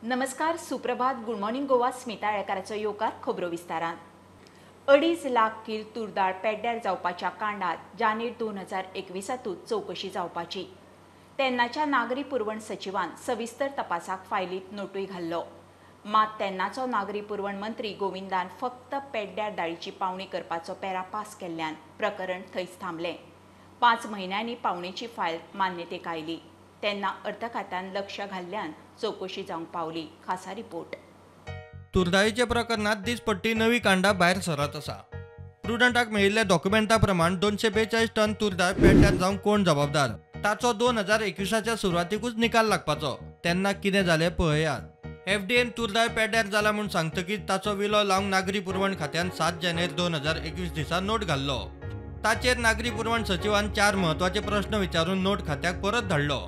नमस्कार, सुप्रभात, good morning Goa. Smita येळकाराचो येवकार खबरो विस्तारान. 2.5 लाख कील तूरदाळ पेड्ड्यार जावपाच्या कांडात जानेर 2021 चवकशी जावपाची. तेन्नाच्या नागरी पुरवण सचिवान सविस्तर तपासाक फायलीत नोटूय घाल्लो. मात तेन्नाचो नागरी पुरवण मंत्री गोविंदान फक्त पेड्ड्यार दाळीची पावणी करपाचो पेरा पास केल्ल्यान प्रकरण थंयच थांबलें. 5 म्हयन्यांनी पावणेची फायल मान्यतेक आयली तेन्ना अर्थ खात्यान लक्ष घाल्ल्यान चवकशी जावंक पावली. खासा रिपोर्ट. तुरदाळीच्या प्रकरणात दिसपट्टी नवी कांडा भायर सरत आसा. प्रुडंटाक मेळिल्ल्या डॉक्युमेंटा प्रमाण 242 टन तुरदाळ पेड्ड्यार जावंक कोण जबाबदार ताचो 2021च्या सुरवातीकूच निकाल लागपाचो. तेन्ना कितें जालें पळयात. एफडीएन तुरदाळ पेड्ड्यार जाला म्हूण सांगतकीच ताचो विलो लावंक नागरी पुरवण खात्यान 7 जानेर 2021 दिसा नोट घाल्लो. ताचेर नागरी पुरवण सचिवान 4 म्हत्वाचे प्रश्न विचारून नोट खात्याक परत धाडलो.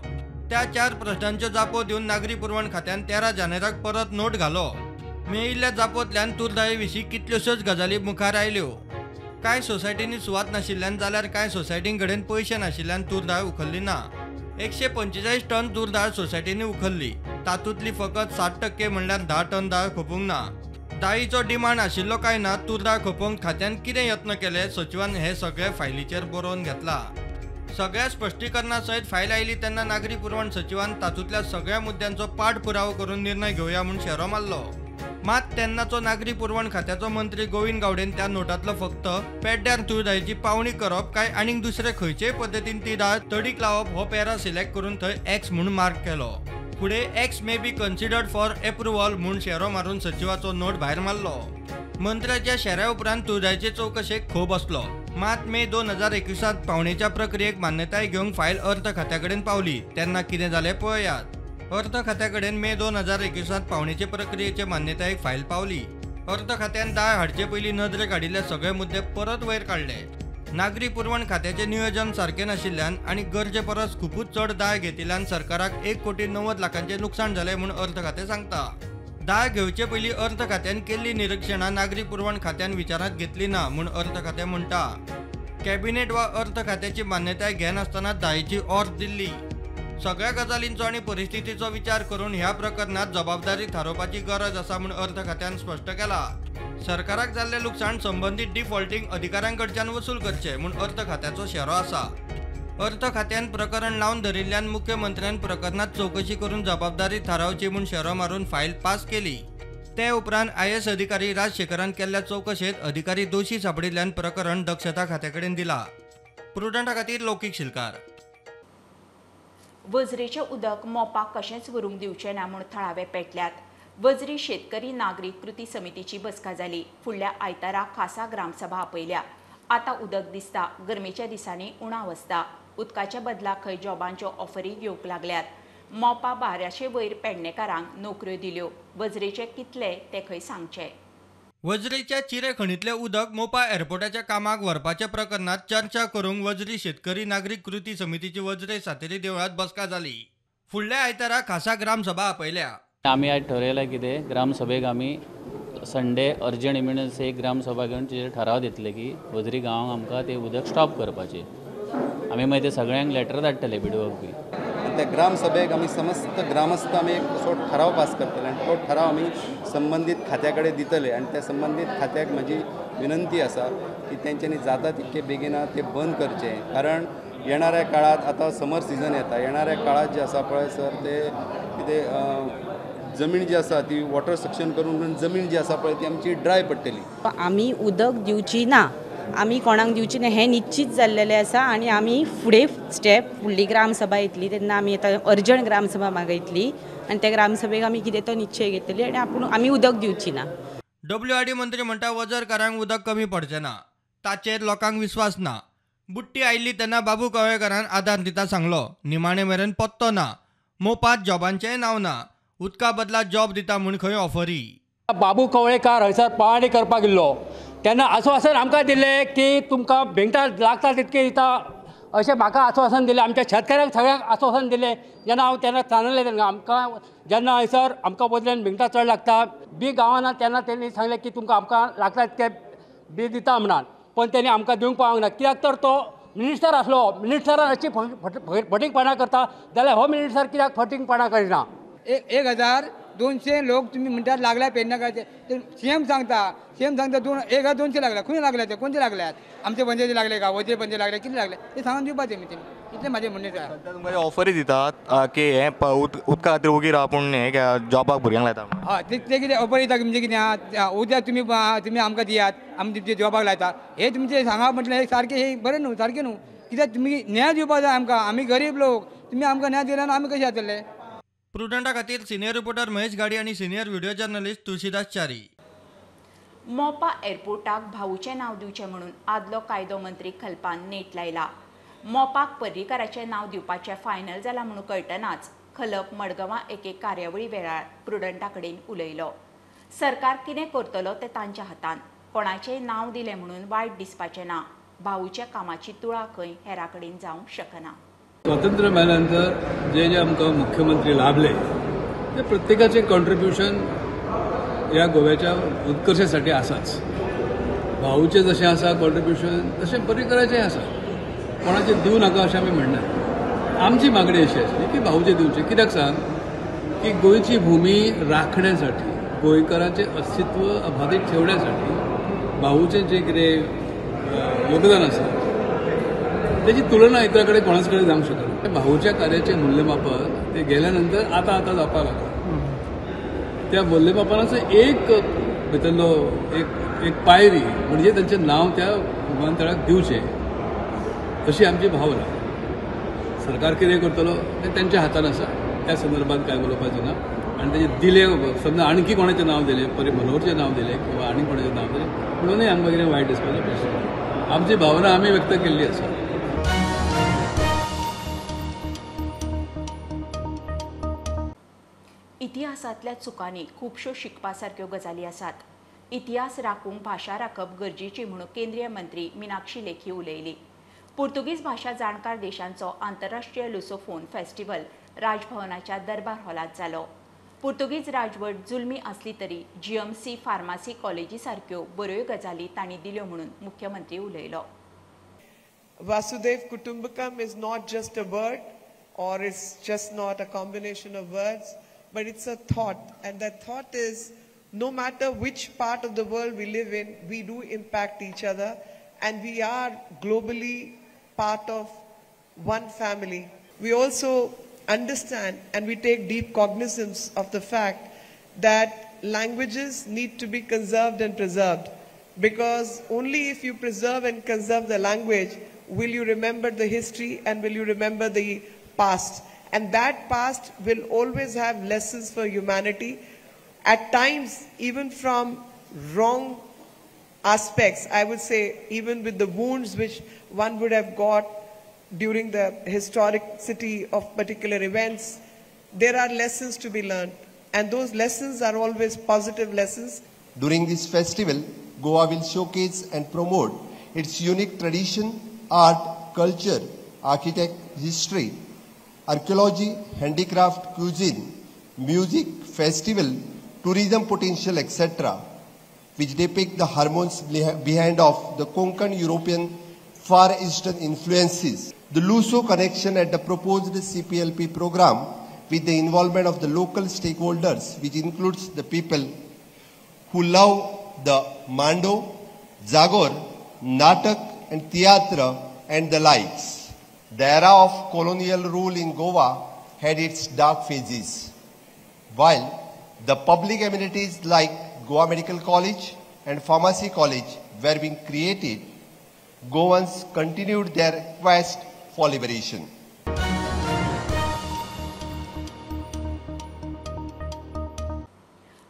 त्या 4 प्रश्नांच्यो जापो दिवन नागरी पुरवण खात्यान 13 जानेराक परत नोट घालो. मेळिल्ल्या जापोंतल्यान तुरदाळे विशीं कितल्योश्योच गजाली मुखार आयल्यो. कांय सोसायटींनी सुवात नाशिल्ल्यान जाल्यार कांय सोसायटीं कडेन पयशे नाशिल्ल्यान तुरदाळ उखल्ली ना. 145 टन तुरदाळ सोसायटींनी उखल्ली. तातूंतली फकत 60% म्हणल्यार 10 टन दाळ खपूंक ना. दाळीचो डिमांड आशिल्लो काय ना, तुरदाळ खपोवंक खात्यान कितें यत्न केले सचिवान हे सगळे फायलीचेर बरोवन घेतला. सगळ्या स्पश्टीकरणा सयत फायल आयली तेन्ना नागरी पुरवण सचिवान तातूंतल्या सगळ्या मुद्द्यांचो पाठपुरावो करून निर्णय घेवया म्हूण शेरो मारलो. मात तेन्नाचो नागरी पुरवण खात्याचो मंत्री गोविंद गावडेन त्या नोटांतलो फक्त पेड्ड्यार तुरदाळीची पावणी करप काय आनीक दुसरे खंयचेय पद्दतीन ती दाळ तडीक लावप हो पेरा सिलेक्ट करून थंय एक्स म्हूण मार्क केलो. फुडें X may be considered for approval म्हूण शेरो मारून सचिवाचो नोट भायर मारलो. मंत्र्याच्या शेऱ्या उपरांत तुरदाळीचे चवकशेक खो बसलो. मात मे 2021 पावणेच्या प्रक्रियेक मान्यताय घेवंक फायल अर्थ खात्या कडेन पावली तेन्ना कितें जालें पळयात. अर्थ खात्या कडेन मे 2021 पावणेचे प्रक्रियेचे मान्यतायेक फायल पावली. अर्थ खात्यान दाळ हाडचे पयलीं नदरेक हाडिल्ले सगळे मुद्दे परत वयर काडले. नागरी पुरवण खात्याचें नियोजन सारकें नाशिल्ल्यान आनी गरजे परस खुबूच चड दाळ घेतिल्ल्यान सरकाराक 1,90,00,000 लुकसाण जालें म्हूण अर्थ खातें सांगता. दाळ घेवचे पयलीं अर्थ खात्यान केल्ली निरिक्षणां नागरी पुरवण खात्यान विचारांत घेतली ना म्हूण अर्थ खातें म्हणटा. कॅबिनेट वा अर्थ खात्याची मान्यताय घेनासतना दाळीची ऑर्द दिल्ली. सगळ्या गजालींचो आनी परिस्थितीचो विचार करून ह्या प्रकरणात जबाबदारी थारोवपाची गरज आसा म्हूण अर्थ खात्यान स्पश्ट केला. सरकाराक जाल्लें लुकसाण संबंदीत डिफॉल्टींग अधिकाऱ्यां कडच्यान वसूल करचें म्हूण अर्थ खात्याचो शेरो आसा. अर्थ खात्यान प्रकरण लावन धरिल्ल्यान मुख्यमंत्र्यान प्रकरणात चवकशी करून जबाबदारी थारावची म्हूण शेरो मारून फायल पास केली. ते उपरांत IAS अधिकारी राजशेखरान केल्ल्या चवकशेंत अधिकारी दोशी सापडिल्ल्यान प्रकरण दक्षता खात्या कडेन दिला. प्रुडंटा खातीर लौकीक शिलकार. वजरीचें उदक मोपाक कशेंच व्हरूंक दिवचें ना म्हूण थळावे पेटल्यात. वजरी शेतकरी नागरीक कृती समितीची बसका जाली. फुडल्या आयतारा खासा ग्रामसभा आपयल्या. आतां उदक दिसता, गरमेच्या दिसांनी उणाव आसता. उदकाच्या बदला खंय जॉबांच्यो ऑफरी येवंक लागल्यात. मोपा 1200 वयर पेडणेकारांक नोकऱ्यो दिल्यो. वजरेचे कितले ते खंय सांगचे. वजरीच्या चिरे खणींतलें उदक मोपा एअरपोर्टाच्या कामाक व्हरपाच्या प्रकरणात चर्चा करूंक वजरी शेतकरी नागरीक कृती समितीची वजरे सातेरी देवळांत बसका जाली. फुडल्या आयतारा खासा ग्रामसभा आपयल्या. आमी आयज ठरयलां कितें ग्रामसभेक आमी संडे अर्जंट इमर्जन्सी एक ग्रामसभा घेवन तेजेर ठराव दितले की वजरी गांवांक आमकां तें उदक स्टॉप करपाचें. आमी मागीर ते सगळ्यांक लेटर धाडटले बीडीओक बी. त्या ग्रामसभेक आमी समस्त ग्रामस्थ आमी एक असो ठराव पास करतले आनी तो ठराव आमी संबंदीत खात्या कडेन दितले आनी त्या संबंदीत खात्याक म्हजी विनंती आसा की तेंच्यांनी जाता तितके बेगीन ते बंद करचें. कारण येणाऱ्या काळांत आतां समर सिजन येता, येणाऱ्या काळांत जें आसा पळय सर ते कितें जमीन जी आसा ती वॉटर सक्शन करून जमीन जी आसा पळय ती आमची ड्राय पडटली. आमी उदक दिवची ना, आमी कोणाक दिवची ना हें निश्चीत जाल्लेलें आसा. आनी आमी फुडें स्टेप फुडली ग्रामसभा येतली तेन्ना आमी आतां अर्जंट ग्रामसभा मागयतली आनी त्या ग्रामसभेक आमी कितें तो निश्चय घेतली आनी आपूण आमी उदक दिवची ना. WRD मंत्री म्हणटा वजरकारांक उदक कमी पडचें ना, ताचेर लोकांक विस्वास ना. बुट्टी आयिल्ली तेन्ना बाबू कवळेकारान आदार दिता सांगलो, निमाणे मेरेन पत्तो ना. मोपात जॉबांचेंय नांव ना, उदका बदला जॉब दिता म्हूण खंय ऑफरी. बाबू कवळेकार हयसर पळाणी करपाक गेल्लो तेन्ना आस्वासन आमकां दिलें की तुमकां भिंगटां लागता तितकें दिता अशें म्हाका आस्वासन दिलें. आमच्या शेतकऱ्यांक सगळ्यांक आस्वासन दिलें. जेन्ना हांव तेन्ना सांगलें तेन्ना आमकां जेन्ना हयसर आमकां बदल्यान भिंगटां चड लागता बी गांवांना तेन्ना तेणी सांगलें की तुमकां आमकां लागता तितकें बी दिता म्हणान, पण तेणी आमकां दिवंक पावंक ना. कित्याक तर तो मिनिस्टर आसलो, मिनिस्टरान अशी फटींगपणां करता जाल्यार हो मिनिस्टर कित्याक फटींगपणां करिना. 1000 200 लोक तुमी म्हणटात लागल्या पेडणेकाराचे, ते सीएम सांगता, सीएम सांगता 1200 लागल्या. खंय लागल्या ते, कोणते लागल्यात? आमचे पंचायती लागले का, वजरे पंचायती लागले, कितें लागले ते सांगून दिवपाचे मी तेमी, इतलें म्हाजें म्हणणें आसा. सद्या तुमकां ऑफरी दितात की हें उदका खातीर ओगी राव, पूण हें जॉबाक भुरग्यांक लायता. हय, ते कितें ऑफर दिता म्हणजे कितें आहा, उद्या तुमी तुमी आमकां दियात, आमी तुमचे जॉबाक लायता, हे तुमचें सांगा म्हटलें हे सारकें, हे बरें न्हू, सारकें न्हू. कित्याक तुमी न्याय दिवपाक जाय आमकां, आमी गरीब लोक, तुमी आमकां न्याय दिला आमी कशें जातले? प्रुडंटा खातीर सिनियर रिपोर्टर महेश गाडी आनी senior video journalist Tulsidas Chari. Mopa एअरपोर्टाक भाऊचें नांव दिवचें म्हणून आदलो कायदो मंत्री खलपान नेट लायला. मोपाक पर्रीकाराचें नांव दिवपाचें फायनल जालां म्हणून कळटनाच खलप मडगांवां एके कार्यावळी वेळार प्रुडंटा कडेन उलयलो. सरकार कितें करतलो तें तांच्या हातान, कोणाचेंय नांव दिलें म्हणून वायट दिसपाचें ना. भाऊच्या कामाची तुळा खंय हेरा कडेन जावंक शकना. स्वातंत्र्य मेळ्ळ्या जे जे आमकां मुख्यमंत्री लाभले ते प्रत्येकाचें कॉन्ट्रिब्युशन ह्या गोव्याच्या उत्कर्षासाठी आसाच. भाऊचें जशें आसा कॉन्ट्रिब्युशन तशें पर्रीकराचेंय आसा. कोणाचें दिवं नाका अशें आमी म्हणना. आमची मागणी अशी आसली की भाऊचें दिवचें. कित्याक सांग की गोंयची भूमी राखण्यासाठी, गोंयकारांचें अस्तित्व अबाधीत ठेवण्यासाठी भाऊचें जें कितें योगदान आसा त्याची तुलना इतर कडेन कोणाच कडेन जावंक शकना. भाऊच्या कार्याचें मूल्यमापन ते गेल्यानंतर आतां आतां जावपाक लागलां. त्या मूल्यमापनाचो एक भितरलो एक पायरी म्हणजे तांचें नांव त्या विमानतळाक दिवचें अशी आमची भावना. सरकार कितें करतलो तें तांच्या हातान आसा, त्या संदर्भात कांय उलोवपाचें ना. आनी तेजें दिलें समजा आणखी कोणाचें नांव दिलें, परी मनोहरचें नांव दिलें किंवा आनी कोणाचें नांव दिलें म्हणूनय आमकां कितें वायट दिसपाचो प्रश्न ना. आमची भावना आमी व्यक्त केल्ली आसा. इतिहासांतल्या चुकांनी खुबश्यो शिकपा सारक्यो गजाली आसात. इतिहास राखूंक भाशा राखप गरजेची म्हणून केंद्रीय मंत्री मीनाक्षी लेखी उलयली. पुर्तुगीज भाशा जाणकार देशांचो आंतरराष्ट्रीय लुसोफोन फेस्टिवल राजभवनाच्या दरबार हॉलांत जालो. पुर्तुगीज राजवट जुलमी आसली तरी जीएमसी फार्मासी कॉलेजी सारक्यो बऱ्यो गजाली तांणी दिल्यो म्हणून मुख्यमंत्री उलयलो. Vasudev Kutumbakam is not just a word or it's just not a combination of words, but it's a thought, and that thought is no matter which part of the world we live in, we do impact each other and we are globally part of one family. We also understand and we take deep cognizance of the fact that languages need to be conserved and preserved, because only if you preserve and conserve the language will you remember the history and will you remember the past. And that past will always have lessons for humanity. At times, even from wrong aspects, I would say, even with the wounds which one would have got during the historicity of particular events, there are lessons to be learned. And those lessons are always positive lessons. During this festival, Goa will showcase and promote its unique tradition, art, culture, architect, history, archaeology, handicraft, cuisine, music, festival, tourism potential, etc., which depict the harmonies behind of the Konkan European Far Eastern influences. The Luso connection at the proposed CPLP program with the involvement of the local stakeholders, which includes the people who love the Mando, Zagor, Natak and Theatre and the likes. The era of colonial rule in Goa had its dark phases. While the public amenities like Goa Medical College and Pharmacy College were being created, Goans continued their quest for liberation.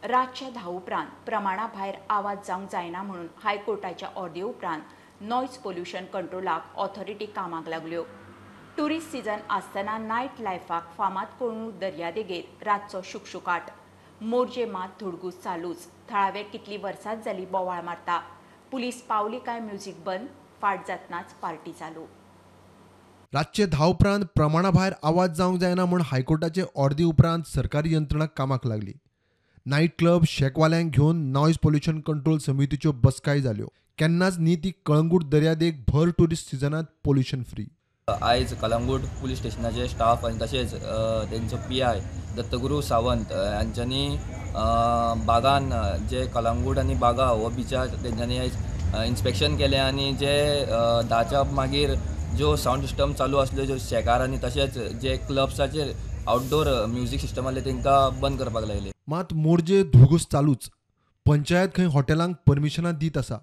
रातच्या 10 उपरांत प्रमाणा भायर आवाज जावंक जायना म्हणून हायकोर्टाच्या ऑर्डे उपरांत noise pollution कंट्रोलाक authority कामाक लागल्यो. ट्युरिस्ट सिजन आसतना नायट लायफाक फामाद कोणू दर्यादेगेर रातचो शुकशुकाट, मोरजे मात धुडगूस चालूच. थळावे कितली वर्सांच जाली बोवाळ मारता, पुलीस पावली काय म्युझिक बंद, फाट जातनाच पार्टी चालू. रातचे 10 उपरांत प्रमाणा भायर आवाज जावंक जायना म्हूण हायकोर्टाचे ऑर्दी उपरांत सरकारी यंत्रणा कामाक लागली. नायट क्लब शेकवाल्यांक घेवन नॉयज पोल्युशन कंट्रोल समितीच्यो बसकाय जाल्यो. केन्नाच न्ही ती कळंगूट दर्यादेग भर ट्युरिस्ट सिजनांत पोल्युशन फ्री. आयज कलंगूट पुलीस स्टेशनाचे स्टाफ आनी तशेंच तेंचो PI Dattaguru Sawant हांच्यांनी बागान जे कलंगूट आनी बागा हो बिचार तेंच्यांनी आयज इन्स्पेक्शन केलें आनी जे 10च्या मागीर ज्यो सावंड सिस्टम चालू आसल्यो, ज्यो शेकार आनी तशेंच जे क्लब्साचेर आउटडोर म्युजीक सिस्टम आसले तांकां बंद करपाक लायले. मात मोरजे धुगूस चालूच. पंचायत खंय हॉटेलांक परमिशनां दीत आसा,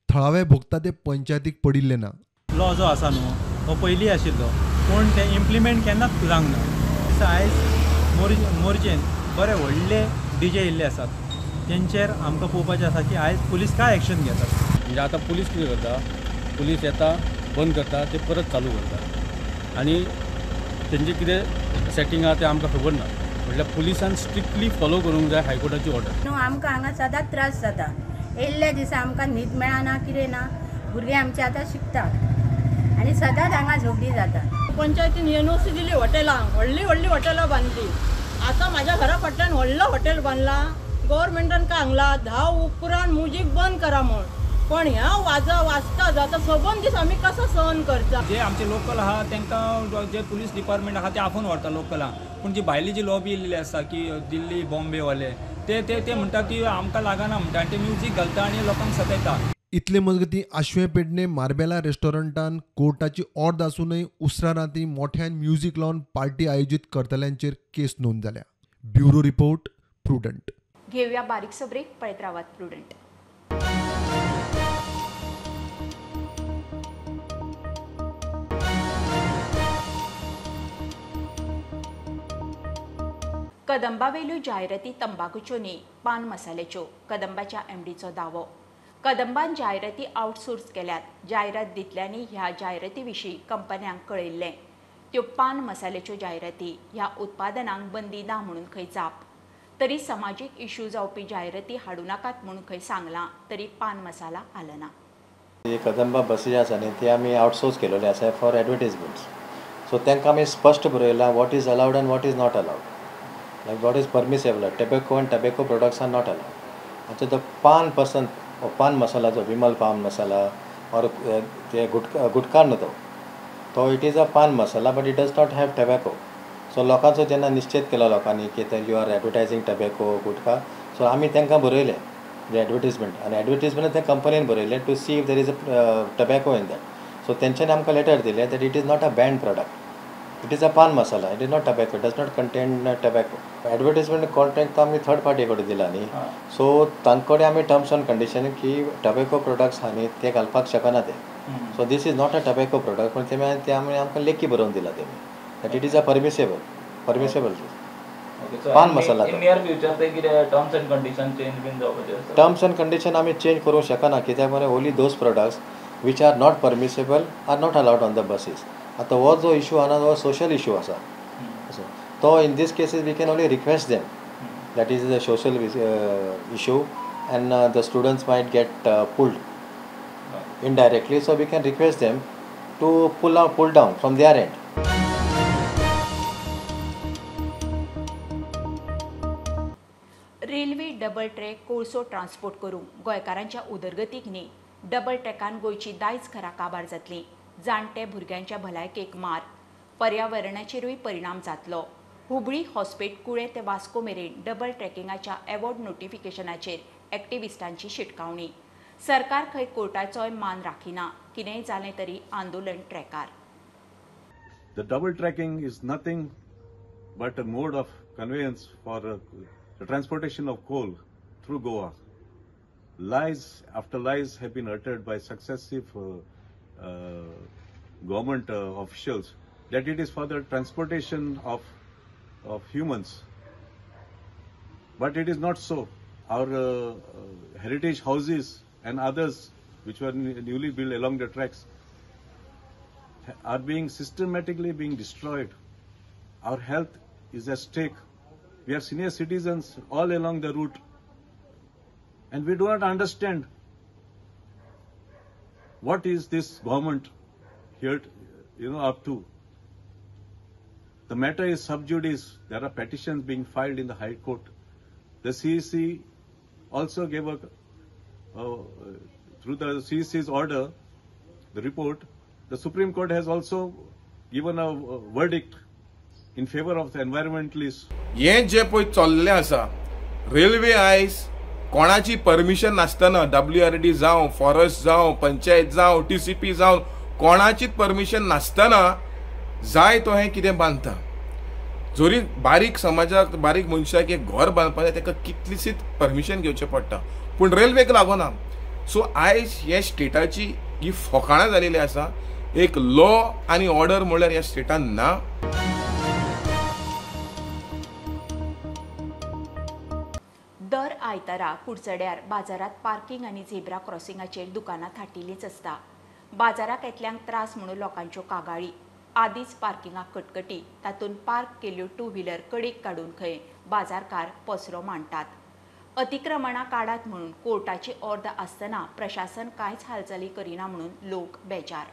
थळावे भोगता ते पंचायतीक पडिल्ले ना. लॉ जो आसा न्हू हो पयलीं आशिल्लो, पूण ते इम्प्लिमेंट केन्नाच जावंक ना. आयज मोरजेन बरे व्हडले डीजे येयल्ले आसात, तेंचेर आमकां पळोवपाचें आसा की आयज पुलीस काय एक्शन घेतात. म्हणजे आतां पुलीस कितें करता, पुलीस येता बंद करता, ते परत चालू करता आनी तेंचे कितें सेटींग आहा तें आमकां खबर ना. म्हटल्यार पुलिसान स्ट्रिक्टली फॉलो करूंक जाय हायकोर्टाची ऑर्डर. न्हू आमकां हांगा सदांच त्रास जाता. येयल्ल्या दिसा आमकां न्हीद मेळना, कितें ना. भुरगीं आमचे आतां शिकतात आनी सदांच हांगा झगडीं जाता. पंचायतीन एनओसी दिली हॉटेलांक, व्हडलीं व्हडलीं हॉटेलां बांदली. आतां म्हाज्या घरा फाटल्यान व्हडलो हॉटेल बांदला. गव्हर्मेंटान सांगला 10 उपरांत म्युजीक बंद करा म्हूण, पण ह्या वाजा वाजता जाता सबंद दीस आमी कसो सहन करता. जे आमचे लोकल आहा तांकां जे पुलीस डिपार्टमेंट आहा ते आपोवन व्हरता लोकलांक, पूण जी भायली जी लॉबी येयल्ली आसा की दिल्ली बॉम्बेवाले ते ते ते म्हणटा की आमकां लागना म्हणटा आनी ते म्युजीक घालता आनी लोकांक सतायता. इतले मजगतीं आशवें पेडणे मार्बेला रेस्टॉरंटान कोर्टाची ऑर्द आसूनय उसरां राती मोठ्यान म्युजीक लावन पार्टी आयोजीत करतल्यांचेर केस नोंद जाल्या. Bureau report, Prudent. घेवया बारीकसो ब्रेक, पळयत रावात प्रुडंट. कदंबावेल्यो जायराती तंबाखूच्यो न्ही, पान मसाल्याच्यो, कदंबाच्या एमडीचो दावो. कदंबान जायराती आउटसोर्स केल्यात. जायरात दितल्यांनी ह्या जायराती विशीं कंपन्यांक कळयल्लें. त्यो पान मसाल्याच्यो जायराती, ह्या उत्पादनांक बंदी ना म्हणून खंय जाप. तरी समाजीक इश्यू जावपी जायराती हाडूं नाकात म्हणून खंय सांगलां, तरी पान मसाला हालना. कदंबा बसी आसा न्ही ती आमी आउटसोर्स केलेली आसा फॉर एडवर्टीजमेंट्स. सो तांकां आमी स्पश्ट बरयलां what is allowed and what is not allowed, like what is permissible. Tobacco and tobacco products are not allowed. आतां तो पान पसंद पान मसाला जो विमल पान मसाला और ते गुटखा न्हू तो it is a pan masala but it does not have tobacco. So लोकांचो जेन्ना निश्चेत केलो लोकांनी की you are advertising tobacco gutkha, so आमी तांकां बरयलें जे एडवर्टीजमेंट आनी एडवर्टीजमेंट त्या कंपनीन बरयलें to see if there is a tobacco in that. So तेंच्यांनी आमकां लेटर दिलें that it is not a banned product, it is a pan masala, it is not tobacco, it does not contain tobacco. Advertisement contract तो आमी third party कडेन दिला न्ही, so तांचे कडेन आमी टर्म्स एंड कंडिशन की टोबॅको प्रोडक्ट्स आहा न्ही ते घालपाक शकना ते. So this is not a tobacco product, पूण तेमी ते आमी आमकां लेखी बरोवन दिला तेमी that it is a permissible pan masala. Terms and condition आमी चेंज करूंक शकना कित्याक मरे only those products which are not permissible are not allowed on the buses. आतां हो जो इशू आहा हो सोशल इशू आसा, तो in these cases we can only request them that is a social issue and the students might get pulled indirectly, so we can request them to pull down from their end. Railway double track कोळसो transport करूंक गोंयकारांच्या उदरगतीक न्ही, double ट्रॅकान गोंयची दायज घरां काबार जातली, जाणटे भुरग्यांच्या भलायकेक मार, पर्यावरणाचेरूय परिणाम जातलो. हुबळी हॉस्पेट कुळे ते वास्को मेरेन डबल ट्रॅकिंगाच्या एवॉर्ड नोटिफिकेशनाचेर एक्टिविस्टांची शिटकावणी. सरकार खंय कोर्टाचोय मान राखिना, कितेंय जालें तरी आंदोलन ट्रॅकार. The double tracking is nothing but a mode of conveyance for the transportation of coal through Goa. Lies after lies have been uttered by successive government officials that it is for the transportation of humans. But it is not so. Our heritage houses and others which were newly built along the tracks are being systematically being destroyed. Our health is at stake. We have senior citizens all along the route, and we do not understand what is this government here, up to. The matter is sub judice. There are petitions being filed in the High Court. The CEC also gave a, through the CEC's order, the report. The Supreme Court has also given a verdict in favour of the environmentalist. हें जें पळय चल्लें आसा, railway आयज कोणाची permission नासतना, WRD जावं, forest जावं, पंचायत जावं, TCP जावं, कोणाचीच परमिशन नासतना जाय तो हें कितें बांदता. जरी बारीक समाजाक, बारीक मनशाक एक घर बांदपाक जाय, ताका कितलीशीच परमिशन घेवचें पडटा, पूण रेल्वेक लागना. सो आयज हे स्टेटाची ही फोकाणां जालेली आसा. एक लॉ आनी ऑर्डर म्हणल्यार ह्या स्टेटान ना. दर आयतारा कुडचड्यार बाजारात पार्किंग आनी झेब्रा क्रॉसिंगाचेर दुकानां थाटिल्लीच आसता. बाजाराक येतल्यांक त्रास म्हणून लोकांच्यो कागाळी. आदींच पार्किंगाक कटकटी, तातूंत पार्क केल्ल्यो टू व्हिलर कडेक काडून खंय बाजारकार पसरो मांडटात. अतिक्रमणां काडात म्हणून कोर्टाची ऑर्द आसतना प्रशासन कांयच हालचाली करिना म्हणून लोक बेजार.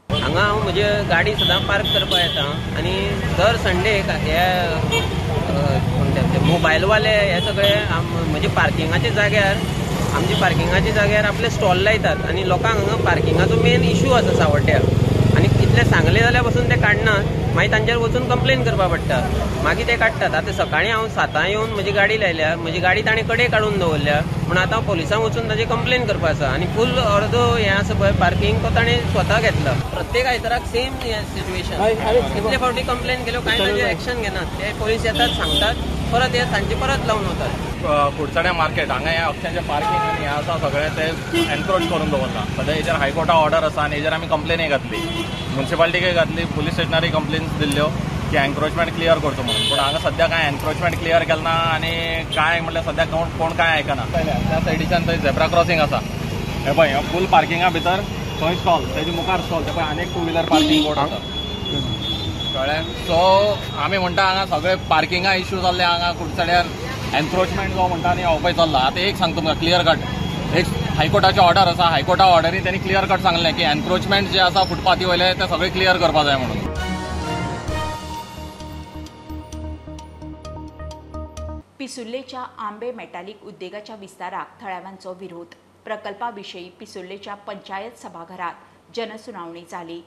हांगा हांव म्हजी गाडी सदां पार्क करपाक येता आनी दर संडे हे मोबायलवाले हे सगळे म्हजे पार्किंगाच्या जाग्यार, आमच्या पार्किंगाच्या जाग्यार आपले स्टॉल लायतात आनी लोकांक हांगा पार्किंगाचो मेन इशू आसा सावड्ड्या. आनी कितले सांगले जाल्यार पसून ते काडनात, मागीर तांचेर वचून कंप्लेन करपाक पडटा, मागीर ते काडटात. आतां सकाळीं हांव 7 येवन म्हजी गाडी लायल्या, म्हजी गाडी ताणें कडेक काडून दवरल्या, पूण आतां हांव पोलिसांक वचून ताजी कंप्लेन करपा आसा. आनी फूल अर्दो हें आसा पळय पार्किंग, तो ताणें स्वता घेतला. प्रत्येक आयताराक सेम सिच्युएशन, कितले फावटी कंप्लेन केल्यो, कांय ताजेर एक्शन घेनात. ते पोलीस येतात, सांगतात, परत हे सांजचे परत लावन वतात. कुडचड्या मार्केट हांगा ह्या अक्षांचें पार्किंग आनी हें आसा सगळें तें एनक्रोच करून दवरलां. सद्या हेजेर हायकोर्टा ऑर्डर आसा आनी हेजेर आमी कंप्लेनय घातली, म्युनिसिपालिटीकय घातली, पुलीस स्टेशनारय कंप्लेन्स दिल्ल्यो की एनक्रोचमेंट क्लियर करचो म्हणून. पूण हांगा सद्या कांय एनक्रोचमेंट क्लियर केलें ना आनी कांय म्हणल्यार सद्या कोण कांय आयकना. त्या सायडीच्यान थंय झेब्रा क्रॉसिंग आसा, हें पळय फूल पार्किंगा भितर थंय स्टॉल, तेजे मुखार स्टॉल, ते पळय आनी एक टू व्हिलर पार्किंग बोर्ड आसा, कळ्ळें. सो आमी म्हणटा हांगा सगळे पार्किंगा इश्यू जाल्ले हांगा कुडचड्यार, एनक्रोचमेंट जो म्हणटा न्ही हो पळय चल्ला. आतां एक सांगता तुमकां क्लियर कट, एक हायकोर्टाची ऑर्डर आसा, हायकोर्टा ऑर्डरीन त्यांनी क्लियर कट सांगलें की एनक्रोचमेंट जे आसा फुटपाथी वयले ते सगळे क्लियर करपा जाय म्हणून. पिसुर्लेच्या आंबे मेटालिक उद्देगाच्या विस्ताराक थळाव्यांचो विरोध. प्रकल्पा विशयी पिसुर्लेच्या पंचायत सभाघरात जनसुनावणी जाली.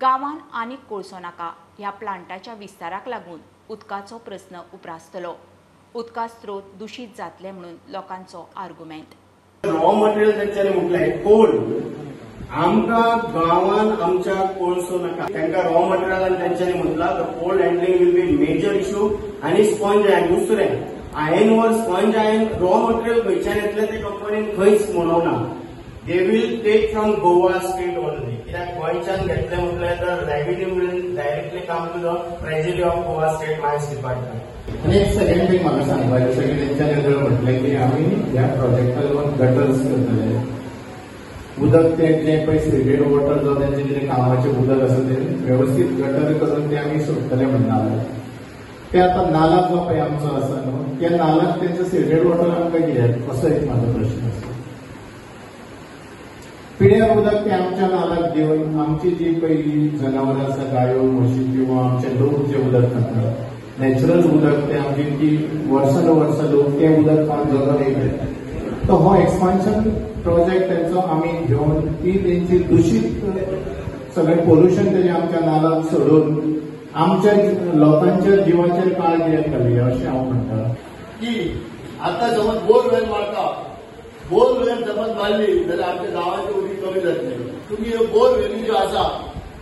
गांवान आनीक कोळसो नाका ह्या प्लांटाच्या विस्ताराक लागून उदकाचो प्रस्न उप्रासतलो, उदका स्रोत दूषित जातले म्हणून लोकांचो आर्गुमेंट. रॉ मटेरियल तेंच्यांनी म्हटलें कोल, आमकां गांवान आमच्या कोळसो नाका. तांकां रॉ मटेरियल आनी तेंच्यांनी म्हटलां the coal handling will be major issue. आनी स्पंज आयन, दुसरें iron ore, sponge iron raw material खंयच्यान येतलें ते कंपनीन खंयच म्हणोना. They will take from Goa state only. कित्याक गोंयच्यान घेतलें म्हटल्यार the revenue will directly come to the treasury of Goa state mines department. आनी एक सेकंड थिंग म्हाका सांगपाचें आसा की तेंच्यांनी जर म्हटलें की आमी ह्या प्रोजेक्टा लागून गटर्स करतले, उदक तें जें पळय सिल्टेड वॉटर जावं तेंचें कितें कामाचें उदक आसा तें वेवस्थीत गटर करून तें आमी सोडटले म्हणटा. ते आतां नाला जो पळय आमचो आसा न्हू, त्या नालाक तेंचें सिल्टेड वॉटर आमकां कित्याक, असो एक म्हाजो प्रश्न आसा. पिड्यार उदक तें आमच्या नालाक दिवन आमची जी पयली जनावरां आसा, गायो, म्हशी किंवा आमचे लोक जे उदक खातात नॅचरल उदक तें आमची ती वर्सान वर्सां लोक तें उदक खावन जगून येयले. तो हो एक्सपान्शन प्रोजेक्ट तेंचो आमी घेवन ती तेंची दुशीत सगळें पोल्युशन तेजें आमच्या नालाक सोडून आमच्या लोकांच्या जिवाचेर काळ कित्याक घालया अशें हांव म्हणटा. की आतां समज बोरवेल मारता, बोरवेल समज मारली जाल्यार आमच्या गांवाचें उदीक कमी जातलें. तुमी ह्यो बोरवेली ज्यो आसा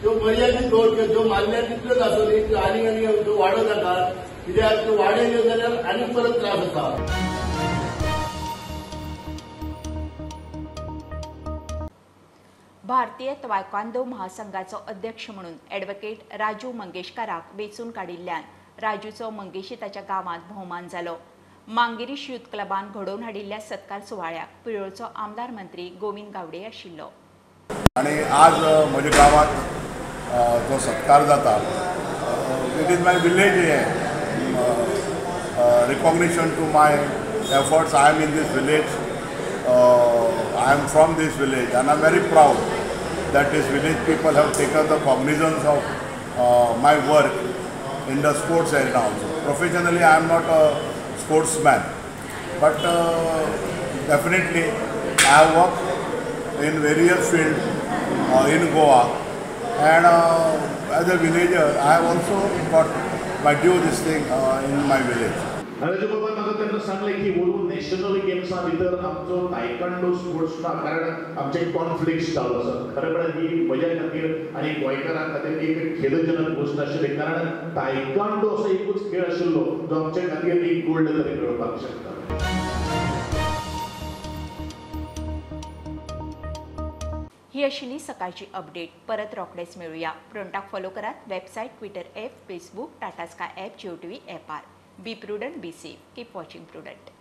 त्यो मर्यादीत दवर, ज्यो मारल्या तितल्योच आसूं न्ही, त्यो आनीक आनी त्यो वाडोवं नाकात, कित्याक त्यो वाडयल्यो जाल्यार आनीक परत त्रास आसा. भारतीय तायक्वांदो महासंघाचो अध्यक्ष म्हणून ॲडव्होकेट राजू मंगेशकाराक वेंचून काडिल्ल्यान राजूचो मंगेशी ताच्या गांवांत भोवमान जालो. मांगिरीश यूथ क्लबान घडोवन हाडिल्ल्या सत्कार सुवाळ्याक पिळोळचो आमदार मंत्री गोविंद गावडे आशिल्लो. आनी आज म्हज्या गांवांत जो सत्कार जाता, it is my village recognition to my efforts. I am in this village, I am from this village and I am very proud that this village people have taken the cognizance of my work in the sports arena also. Professionally I am not a sportsman, but definitely I have worked in various fields in Goa, and as a villager I have also got my due this thing in my village. राजूबाबान म्हाका तेन्ना सांगलें की वोलू national गेम्सां भितर आमचो taekwondo sports ना, कारण आमचे conflict चालू आसा. खरें म्हळ्यार ही म्हज्या खातीर आनी गोंयकारां खातीर एक खेदजनक गोश्ट आशिल्ली, कारण तायकांडो असो एकूच खेळ आशिल्लो जो आमच्या खातीर एक गोल्ड तरी मेळपाक शकता. ही आशिल्ली सकाळची अपडेट. परत रोखडेच मेळुया. प्रुडंटाक फॉलो करात website, Twitter app, Facebook, Tata Sky app, Jio TV ऍपार. Be prudent, be safe. Keep watching Prudent.